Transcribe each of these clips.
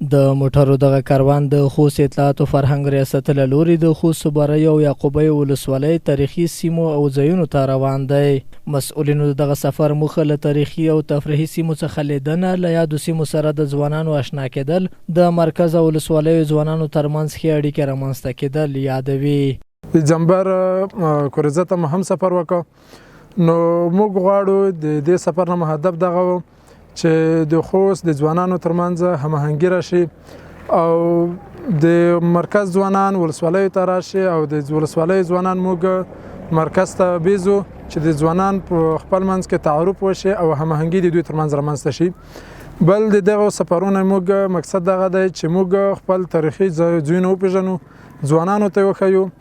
د موټرو دغه کاروان د خوست اطلاعاتو فرهنګ ریاست له لوري د خوست صبریو او یعقوبیو ولسوالۍ تاریخي سیمو او ځایونو ته روان دی. مسؤلینو د دغه سفر موخه له تاریخي او تفریحي سیمو څخه لیدنه، له یادو سیمو سره د ځوانانو اشنا کېدل، د مرکز او ولسوالیو ځوانانو ترمنځ ښې اړیکې رامنځته کېدل یادوي. د جمبر کوریزه ته مو هم سفر وکړ، نو موږ غواړو د دې سفر نه مو هدف دغه و چې د خوست د ځوانانو ترمنځ هماهنګي راشي او د مرکز ځوانان ولسوالیو ته راشي او د ولسوالیو ځوانان موږ مرکز ته بیزو چې د ځوانان په خپل منځ کې تعارف وشي او هماهنګي د دوی ترمنځ رامنځته شي. بل د دغه سفرونو موږ مقصد دغه دی چې موږ خپل تاریخي ځایونه وپیژنو، ځوانانو ته وښیو.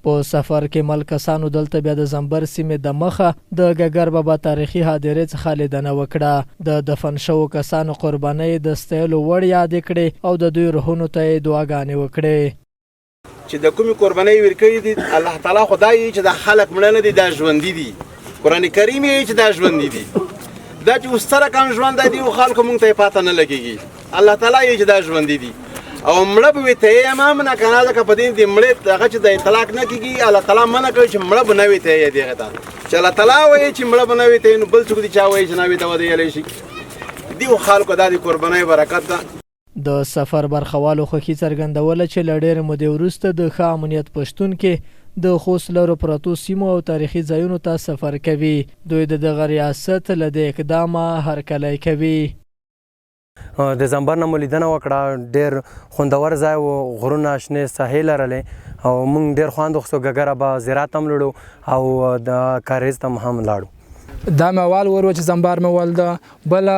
په سفر کې مل کسانو دلته بیا د زمبر سیمې دمخه د ګګر بابا تاریخي هدیرې څخه لیدنه وکړه، د دفن شوو کسانو قربانۍ یې د ستایلو وړ یادې کړې او د دوی روحونو ته یې دعاګانې وکړې. چې د کومې قربانۍ ورکړي دي الله تعالی خدای یې چې دا خلک مړه نه دي، دا ژوندي دي. قرآن کریم یې چې دا ژوندي دي. دا چې اوس څه رقم ژوند دی خلکو مونږ ته یې پاته نه لګېږي. الله تعالی یې چې دا ژوندي دي او مړه به وي ته یې هم نه که نه، ځکه په دې دې مړې هغه چې د اطلاق نه کېږي، الله تعالی منع کړی چې مړه به نه وي ته یې دغه ته چې الله تعالی وایي چې مړه به نه وي ته، نو بل څوک دي چا وایي چې نه وي ته ودیلی شي. دیو خلکو دا د قربانۍ برکت ده. د سفر برخوالو خوښي څرګندوله چې له ډېرې مودې وروسته د ښه امنیت په شتون کې د خوست لرو پرتو سیمو او تاریخي ځایونو ته سفر کوي. دوی د دغه ریاست له دې اقدامه هرکلی کوي. د زمبر نه مو لیدنه وکړه، ډیر خوندور ځای و، غرونه شنې ساحې لرلې او مونږ ډیر خوند وخستو. ګګره به زراعت هم لړو او د کاریز ته هم لاړو. دا مې اول ور و چې زمبر مې ولده، بل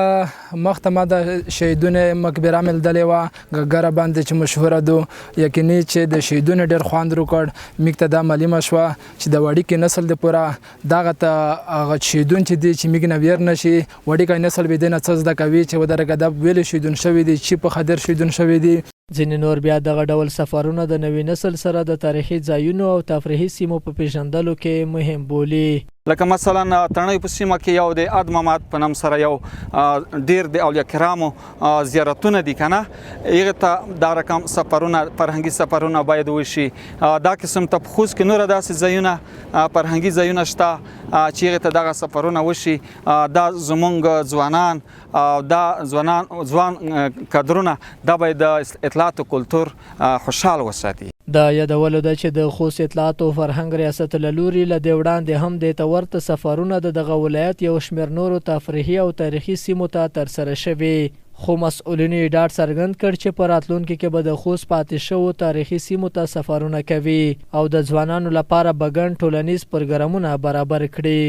مخته ما د شهیدونو مقبره مې لیدلې وه ګګره باندې چې مشهوره دو. یقیني چې د شهیدونو ډېر خوند وکړ. موږ ته دا معلومه شوه چې د وړوکي نسل د پوره دغه ته هغه شهیدون چې دي چې موږ نه ویر نه شي، وړوکی نسل به دې نه څه زده کوي چې ودرګه دا ویلې شهیدون شوي دي، چې په خاطر شهیدون شوي دي. ځینې نور بیا دغه ډول سفرونه د نوي نسل سره د تاریخي ځایونو او تفریحي سیمو په پېژندلو کې مهم بولي. لکه مثلا تڼۍ په سیمه کې یو د ادمامات په نوم سره یو ډیر د اولیاء کرامو زیارتونه دي کنه، هغه ته دا رقم سفرونه فرهنګي سفرونه باید وشي. دا قسم ته په خوست کې نور داسې ځایونه فرهنګي ځایونه شته چې هغه ته دغه سفرونه وشي. دا زمونږ ځوانان او دا ځوانان ځوان کادرونه دا باید د اطلاعات او کلتور خوشحال وساتي. د یادولو ده چې د خوست اطلاعاتو او فرهنګ ریاست له لوري له دې وړاندې هم دې ته ورته سفرونه د دغه ولایت یو شمېر نورو تفریحي او تاریخي سیمو ته ترسره شوي، خو مسؤلینو یې ډاډ څرګند کړ چې په راتلونکي کې به د خوست پاتې شوو تاریخي سیمو ته سفرونه کوي او د ځوانانو لپاره به ګڼ ټولنیز پرګرامونه برابر کړي.